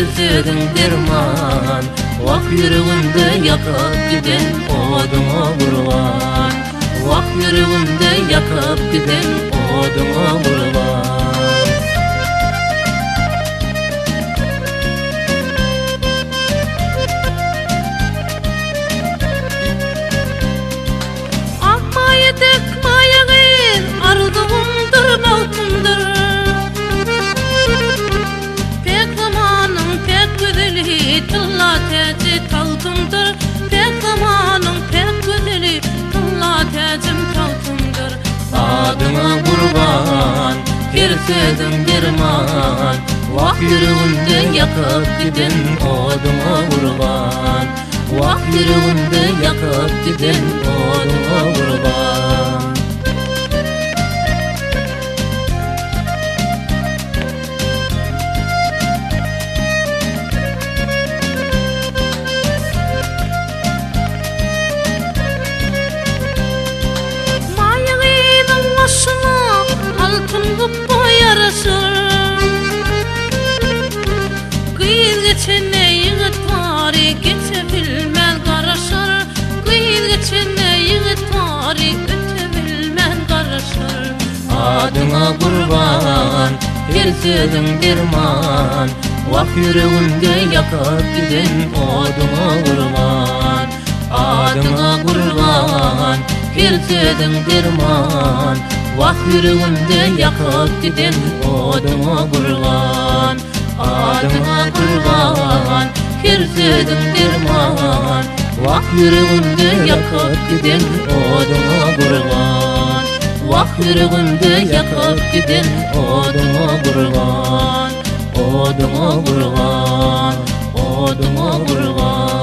her sözüň derman Wah ýüregimde ýakyp giden oduňa gurban Wah ýüregimde ýakyp giden oduňa gurban Ak maýa dek maýa gyz, arzuwymdyr, bagtymdyr. Päk zamanyň päk gözeli, tylla täji tagtymdyr. Päk zamanyň päk gözeli, tylla täjim tagtymdyr. Adyňa gurban, her sözüň derman, Wah ýüregimde ýakyp giden oduňa gurban. Wah ýüregimde ýakyp giden oduňa gurban. Maýa gyzyň başyna altyn gupba ýaraşar. Gyz geçende ýigit bary geçe bilmän garaşar. Gyz geçende ýigit bary öte bilmän garaşar. Adyňa gurban, her sözüň derman, Wah ýüregimde ýakyp giden oduňa gurban. Adyňa gurban, her sözüň derman, Wah ýüregimde ýakyp giden oduňa gurban. Adyňa gurban, her sözüň derman, Wah ýüregimde ýakyp giden oduňa gurban. Wah ýüregimde ýakyp giden oduňa gurban. Oduňa gurban, oduňa gurban.